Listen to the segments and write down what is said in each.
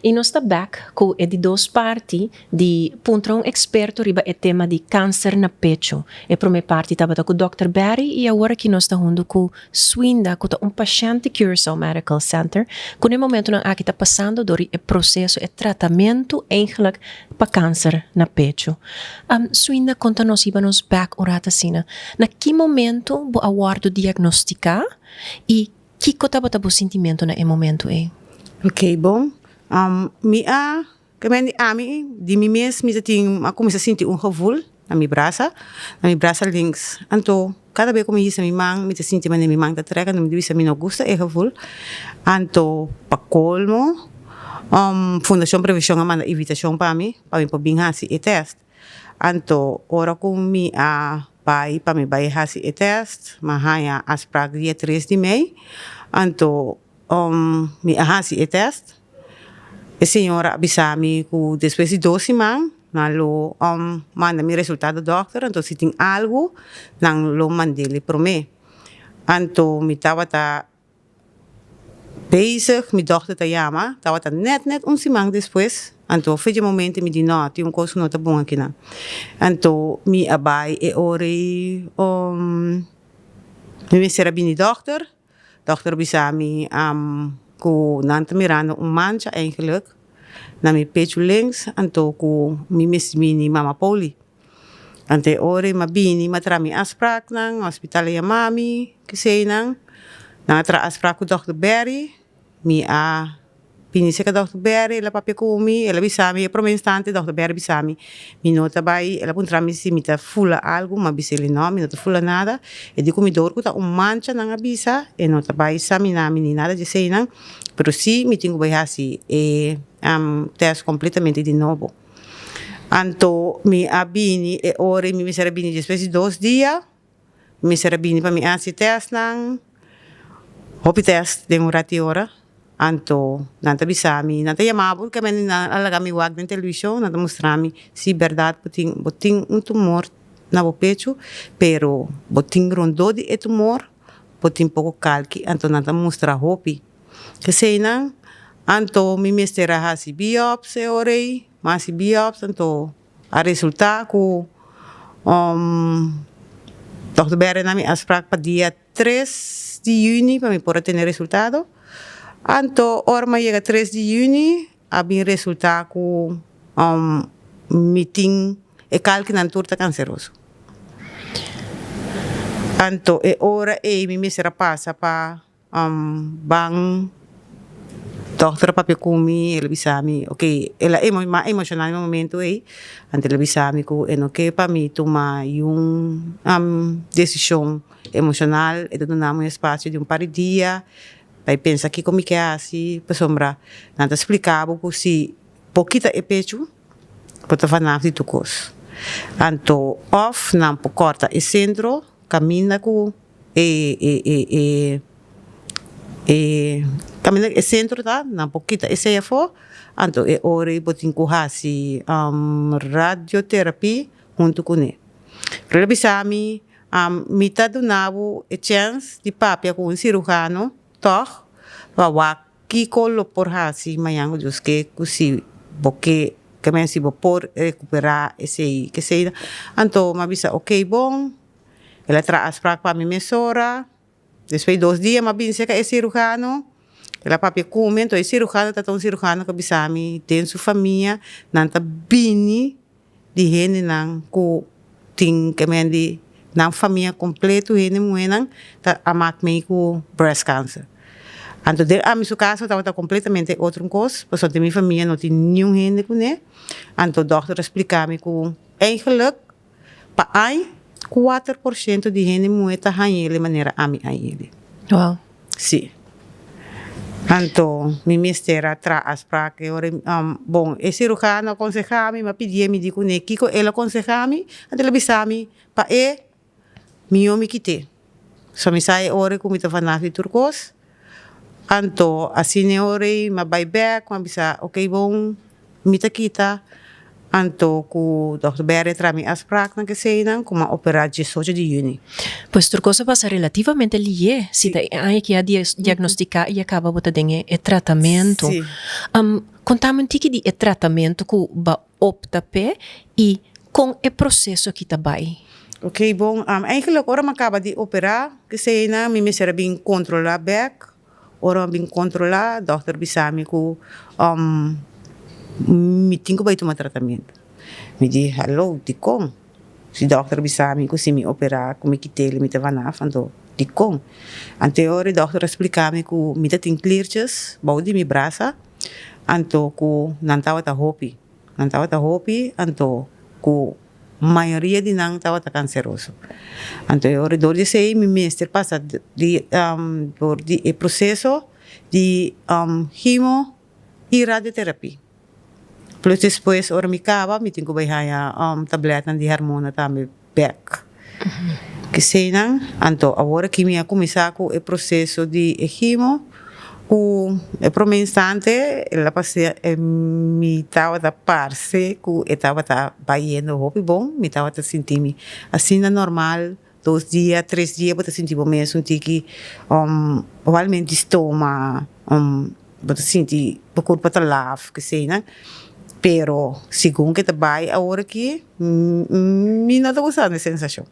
I nos ta bek ku e di dos parti di puntra un eksperto riba e tema di kanser na pecho. E promé parti tabata ku Dòkter Barry i awor aki nos ta huntu ku Swinda ku ta un pashènt di Curaçao Medical Center ku na e momentunan aki ta pasando dor di e proseso, e tratamentu eigenlijk pa kanser na pecho. Swinda konta nos hiba nos bek un rat asina. Na ki momentu bo a wòrdu diagnostiká i Kiko tabata bo sintimentu na e momentu ei? Ok, bon. Mi a, ke men di ami, di mi mes mi ta tin, a kuminsá sinti un gevoel na mi brasa, na mi brasa links. Anto, kada bes ku mi hisa mi man, mi ta sinti manera mi man ta trek, anto mi ta bisa mi no gusta e gevoel. Anto, pa kolmo, Fundashon Previshon a manda invitashon pa mi, pa mi por bin hasi e tèst. Anto ora ku mi a bai pa mi bai hasi e tèst, mi a haña afsprak dia tres di mei. Anto mi a hasi e tèst. E señora a bisa mi ku despues di dos siman nan lo manda mi resultado dòkter, anto si tin algu nan lo mand'é promé. Anto mi tabata Bezig, mi dòkter ta yama, tabata nèt nèt un siman despues, anto for dje momento mi di nò, tin un kos ku no ta bon akinan. Anto mi a bai e ora ei mi mester a bini dòkter, dòkter a bisa mi ku nan ta mirando un mancha eigenlijk na mi pechu links, anto ku mi mester bini mama poli. Anto e ora ei mi a bini, mi a traha mi afspraknan, hospital a yama mi, keseinan. Nan a traha afsprak ku dòkter Berry, mi a bini serka dòkter Berry, el a papia ku mi, el a bisa mi e prome instante dòkter Berry bisa mi, mi no ta bai, el a puntra mi si mi ta fula algu, mi a bisa el no, mi no ta fula nada. E di ku mi dor ku ta un mancha nan a bisa, e no ta bai samina mi ni nada di eseinan, pero si mi tin ku bai hasi e tèst kompletamente di nobo. Anto mi a bini e ora i mi mester a bini despues di dos dia, mi mester a bini pa mi hasi tèstnan, hopi tèst den un rati ora. Anto nan ta bisa mi, nan ta yama bo, kende nan a laga mi wak den televishon, nan ta mustra mi si bèrdat bo tin, bo tin un tumor na bo pechu, pero bo tin rondó di e tumor, bo tin poko kalki, anto nan ta mustra hopi. Eseinan, anto mi mester a hasi biops e ora ei, mi a hasi biops anto a resulta ku dòkter Berry na mi afsprak pa dia tres di yüni pa mi por a tene resultado. Anto ora mi a yega tres di yüni a bin resulta ku mi tin e kalkinan tur ta kanseroso. Anto e ora ei mi mester a pasa pa Ban dòkter a papia ku mi, el a bisa mi, ok, el a mas emoshonal na e momento ei, anto el a bisa mi ku e no ke pa mi tuma yun desishon emoshonal, e ta duna mi un espasio di un par di dia pa e pensa kiko mi ke hasi, pasobra nan ta splika bo ku si bo kita e pechu bo ta vanaf di tur kos, anto òf nan por kòrta e sentro kaminda ku. E e e e e kaminda e sentro ta nan por kita esei afó anto e ora ei bo tin ku hasi radioterapi huntu kuné. Pero el a bisa mi, mi ta duna bo e chèns di papia ku un siruhano tòg pa wak kiko lo por hasi mañan ku Dios ke ku si bo ke ke men si bo por rekuperá esei kesei. Anto mi a bisa okey bon. El a traha afsprak pa mi mesora. Despues di dos dia mi a bin serka e sirujano. El a papia ku mi, anto e sirujano ta un sirujano ku a bisa mi den su famia nan ta bini di hendenan ku tin ke men di nan famia kompleto hende muhénan ta a mak mei ku breast cancer. Anto den ami su kaso tabata kompletamente otro kos pasobra den mi famia no tin niun hende kuné. Anto dòkter a splika mi ku eigenlik Pa ai, kuater por shento di hende muhé ta hañ'ele manera ami hañ'ele. Wow. Sí. Anto mi mester a traha afsprak e ora bon e sirujano a konsehá mi, mi a pidié mi di kuné kiko el a konsehá mi, anto el a bisa mi pa e mihó mi kit'é. So mi sa e ora ku mi ta vanaf di tur kos. Anto asina e ora ei mi a bai bèk, mi a bisa ok bon mi ta kita. Anto ku dòkter Berry a traha mi afspraaknan ku eseinan ku mi a operá diesocho di yüni. Pues tur kos a pasa relativamente lié si ta e aña ki a diagnostiká i a kaba bo ta den e tratamentu. Konta mi un tiki di e tratamentu ku bo a opta p'e i kon e proseso aki ta bai. Oké bon, eigenlijk ora mi a kaba di operá ku eseinan mi mester a bin kontrolá bèk. Ora mi bin kontrolá, dòkter bisa mi ku mi tin ku bai tuma tratamentu. Mi di, Hallo, dikon? Si dòkter bisa mi ku si mi operá ku mi kit'el mi ta vanaf, anto dikon? Anto e ora e dòkter a splika mi ku mi ta tin kliertjes bou di mi brasa, anto ku nan tabata hopi. Nan tabata hopi, anto ku mayoria di nan tabata kanseroso. Anto e ora dor di esei mi mester pasa di dor di e proseso di chemo i radioterapia. Plus despues ora mi kaba mi tin ku bai haña tabletnan di hormona tambe bek. Keseinan, anto awor aki mi a kuminsá ku e proseso di e chemo ku e promé instante el a pas'é mi tabata parse ku e tabata bayendo hopi bon, mi tabata sinti mi asina normal, dos dia, tres dia bo ta sinti bo mes un tiki igualmente stoma. Bo ta sinti bo kurpa ta laf, keseinan, pero segun ke ta bai awor aki, mi no ta gustando e sensashon.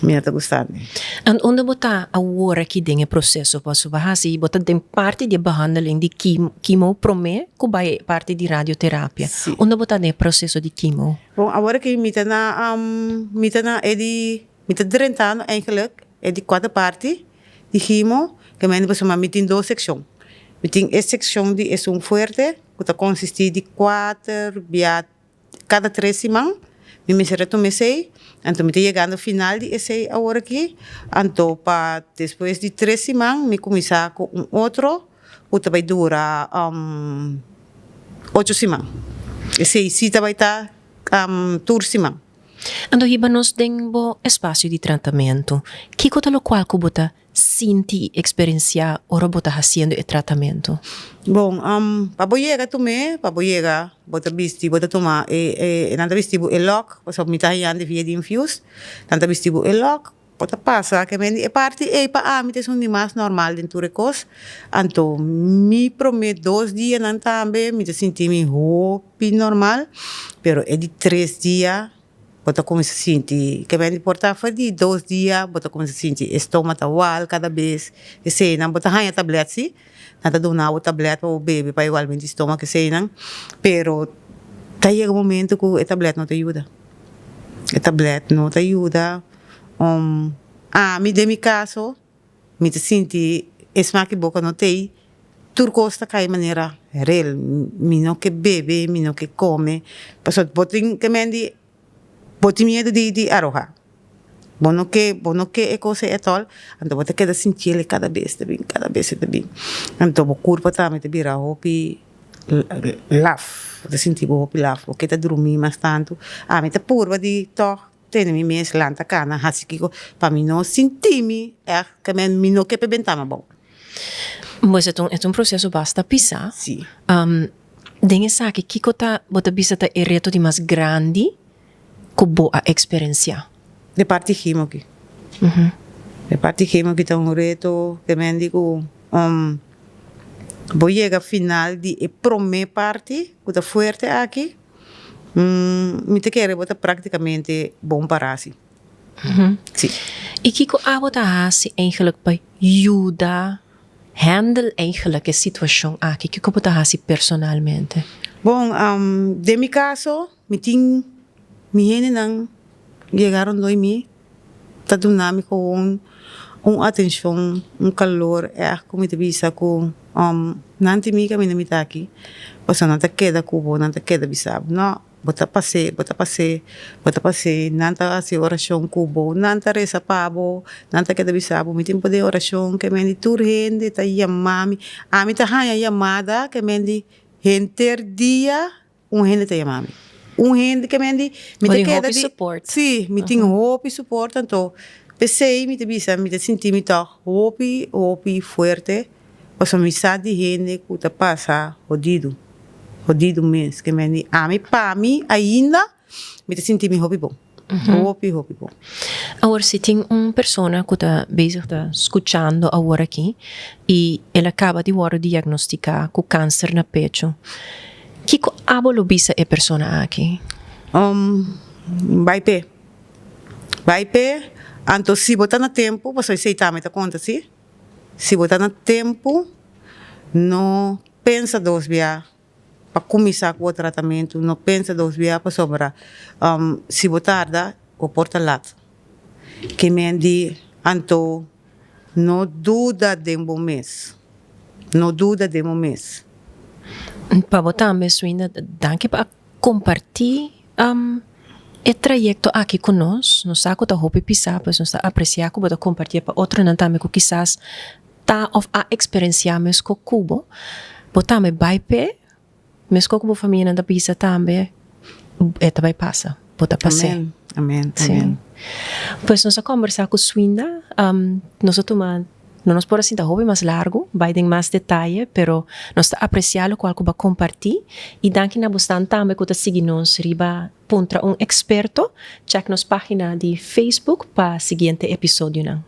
Mi no ta gustando. En unda bo ta awor aki den e proseso? Pasobra bo hasi, bo ta den parti di e behandeling di kimo prome ku bai e parti di radioterapia. Unda bo ta den e proseso di kimo? Bon, awor aki mi ta na, mi ta na e di Mi ta drentando eigenlijk e di kuater parti di chemo, ke mende pasobra mi tin dos sekshon. Mi tin e sekshon di esun fuerte ku ta konsistí di kuater bia kada tres siman mi mester a tuma esei, anto mi ta yegando final di esei awor aki, anto pa despues di tres siman mi kuminsá ku un otro ku ta bai dura ocho siman. Esei si ta bai ta tur siman. Anto hiba nos den bo espasio di tratamentu. Kiko ta lokual ku bo ta sinti i eksperensiá ora bo ta hasiendo e tratamentu? Bon, pa bo yega tum'é, pa bo yega bo ta bisti, bo ta tuma e, e, nan ta bisti bo e lòk, pasobra mi ta hañando via di infius, nan ta bisti bo e lòk, bo ta pasa ke men di e parti ei pa ami ta esun di mas normal den tur e kos. Anto mi promé dos dianan tambe mi ta sinti mi hopi normal, pero e di tres dia bo ta kuminsá sinti ke men di por ta for di dos dia bo ta kuminsá sinti e stoma ta wal kada bes eseinan bo ta haña tablet si, nan ta duna bo tablet pa bo bebe pa igualmente stoma eseinan, pero ta yega un momento ku e tablet no ta yuda, e tablet no ta yuda. Ami den mi kaso mi ta sinti e smak di boka no t'ei, tur kos ta kai manera rel, mi no ke bebe, mi no ke kome, pasobra bo tin ke men di bo tin miedu di aroha, bo no ke bo no ke e kos ei atòl, anto bo ta keda sintiel e kada bes ta bin kada bes e ta bin, anto bo kurpa tambe ta bira hopi laf, bo ta sinti bo hopi laf, bo ke ta drumi mas tantu, ami ta purba di tòg Tene mi mes lanta kana hasi kiko pa mi no sinti mi ègt ke men mi no ke pe bentá mi abou. Pues e ta un proseso basta pisá. Sí. Den esaki kiko ta bo ta bisa ta e reto di mas grandi ku bo a eksperensiá? De parti chemo aki. De parti chemo aki ta un reto ke men di ku bo yega final di e promé parti ku ta fuerte aki. Mi ta kere bo ta práktikamente bon para si. Si. I kiko abo ta hasi eigenlijk pa yuda handle eigenlijk e situashon aki? Kiko bo ta hasi personalmente? Bon, den mi kaso mi tin mi hendenan yega rondó mi ta duna mi gewoon un atencion, un calor echt cu mi ta bisa cu nan tin mi caminda mi ta aki, pasobra nan ta keda cu bo, nan ta keda bisa bo, no, bo ta pas'é, bo ta pas'é, bo ta pas'é, nan ta haci oracion cu bo, nan ta reza pa bo, nan ta keda bisa bo, mi tin poder oracion, ke men di tur hende ta yama mi, ami ta haya yamada ke men di henter dia. Un hende ta yama mi. Un hende ke men di, mi ta keda di, si, mi tin hopi support, anto p'esei mi ta bisa mi ta sinti mi tòg hopi, hopi fuerte, pasobra mi sa di hende ku ta pasa hodidu. Hodidu mes. Ke men di ami pa mi ainda mi ta sinti mi hopi bon. Hopi hopi bon. Awor si tin un persona ku ta bezig ta skuchando awor aki i el a kaba di wòrdu diagnostiká ku kanser na pechu, kiko abo lo bisa e persona aki? Bai p'e. Bai p'e, anto si bo ta na tempu, pasobra esei tambe ta konta si, si bo ta na tempu no pensa dos bia pa kuminsá ku bo tratamentu, no pensa dos bia pasobra si bo tarda bo por ta lat. Ke men di anto no duda den bo mes, no duda den bo mes. Pa bo tambe Swinda, danki pa a kompartí e trayekto aki ku nos. Nos sa ku ta hopi pisá, pues nos ta apresiá ku bo ta kompartié pa otronan tambe ku kisas ta of a eksperensiá meskos ku bo. Bo tambe bai p'e, meskos ku bo famianan ta bisa tambe, e ta bai pasa, bo ta pas'é. Amen, amen, amen. Pues nos a kombersá ku Swinda, nos a tuma, no nos por a sinta hopi mas largu, bai den mas detaye, pero nos ta apresiá lokual ku bo a kompartí i danki na bosnan tambe ku ta sigui nos riba Puntra un Eksperto. Chèk nos página di Facebook pa siguiente episodionan.